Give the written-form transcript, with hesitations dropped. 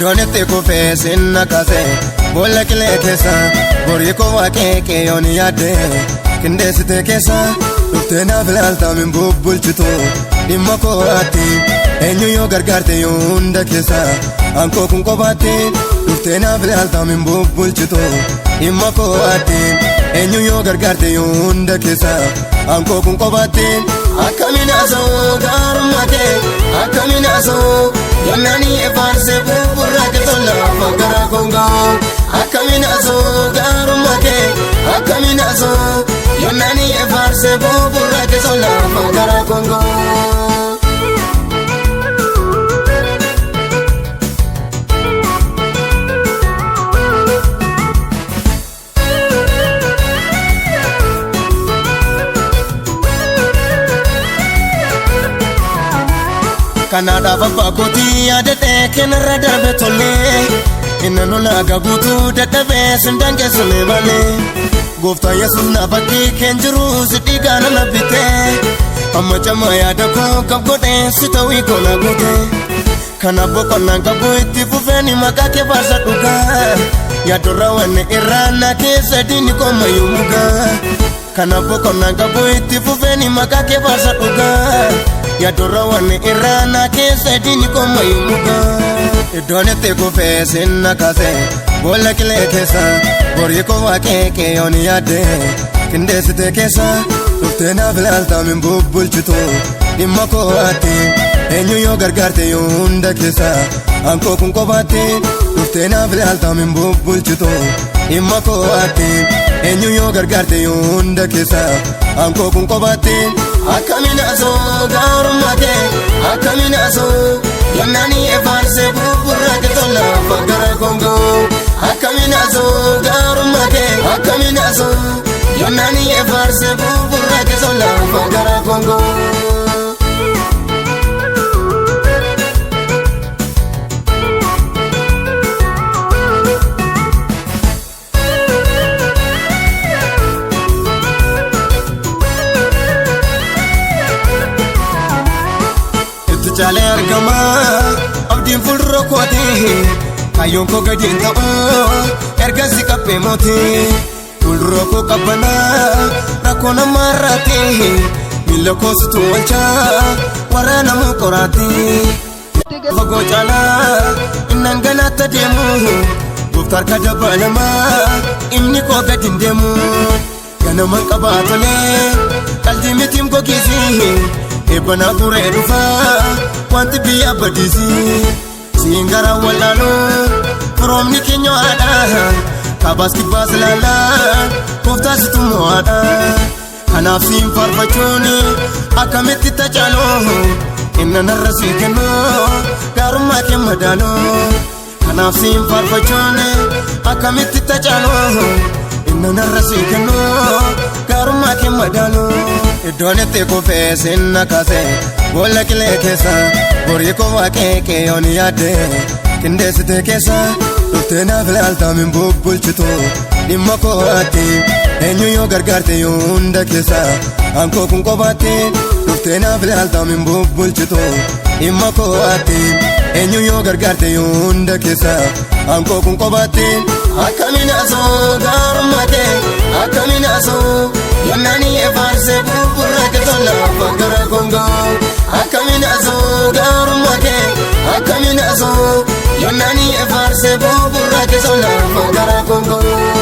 Iddoon itti kufee sinna kaase boolla qilee keessa borii koo waaqee yoon yaadde qindeessite keessa dhuftee naaf ilaaltaa min bubbulchitu dhimma koo ati eenyu yoo gargaarte yoo hunda keessa ankoo kun qobaatti dhuftee naaf ilaaltaa min bubbulchitu dhimma koo ati eenyu yoo gargaarte yoo hunda keessa ankoo kun qobaatti akkamiin haasa'u gaarummaa kee akkamiin haasa'u yennaan efaarsee buburraa keessa lafa gara kongoo akkamiin haasa'u gaarummaa kee akkamiin haasa'u yennaan efaarsee buburraa keessa lafa gara kongoo. Kanaadhaaf abbaa kootii yaadadhee kennarra darbe tollee inni lolaagaa guutuu dadhabee sin dangeessine malee gooftaan Yesuus na bakkee keen jiru si dhiigaa nana bitee amma camaa yaada koo qab godhee si ta'uu koo na goote kanaaf boqonnaan qabu itti fufeen maqaa kee faarsa dhugaa yaadorra wanne irraa na keessa diinni koo mayyuu mugaa kanaaf boqonnaan qabu itti fufeen maqaa kee faarsa dhugaa yaadorra wanne irraa na keessa diinni koo mayyuu mugaa. Iddoon itti kufee sinna kaase boolla qilee keessa borii koo waaqee yoon yaadde qindeessite keessa dhuftee naaf ilaaltaa min bubbulchitu dhimma koo ati eenyu yoo gargaarte yoo hunda keessa ankoo kun qobaatti dhuftee naaf ilaaltaa min bubbulchitu dhimma koo ati eenyu yoo gargaarte yoo hunda keessa ankoo kun qobaatti akkamiin haasa'u gaarummaa kee akkamiin haasa'u yennaan efaarsee buburraa keessa lafa gara kongoo akkamiin haasa'u gaarummaa kee akkamiin haasa'u yennaan efaarsee buburraa keessa lafa gara kongoo. Itti caalee argama abdiin fuuldura kooti kaayyoon koo gadi hin ta'u erga si qabbee mooti fuuldura koo qabbanaa rakkoo namaa irraati miila koo situ oolchaa waraanamuu qoraati. Fagoo caalaa innaan ganaatti deemu gooftaa harka dabalamaa inni koo gadi hin deemu ganaman qabaa tolee qalbii mitiim gogiisi eebbanaa guree dhufaa wanti biyya badiisi siin gara wallaaluu firoomni keenya haadha kabaas kibbaas ilaalaa gooftaa situ mo'aadha kanaaf siin faarfachuun akkamitti tacaaluu inna narra sii kennu gaarummaa kee madaalu kanaaf siin faarfachuun akkamitti tacaaluu inna narra sii kennu gaarummaa kee madaalu. Iddoon itti kufee sinna kaase boolla qilee keessa borii koo waaqee yoon yaadde qindeessite keessa dhuftee naaf ilaaltaa min bubbulchitu dhimma koo ati eenyu yoo gargaarte yoo hunda keessa ankoo kun qobaatti dhuftee naaf ilaaltaa min bubbulchitu dhimma koo ati eenyu yoo gargaarte yoo hunda keessa ankoo kun qobaatti akkamiin haasa'u gaarummaa kee akkamiin haasa'u yennaan efaarsee buburraa keessa lafa gara kongoo akkamiin haasa'u gaarummaa kee akkamiin haasa'u yennaan efaarsee buburraa keessa lafa gara kongoo.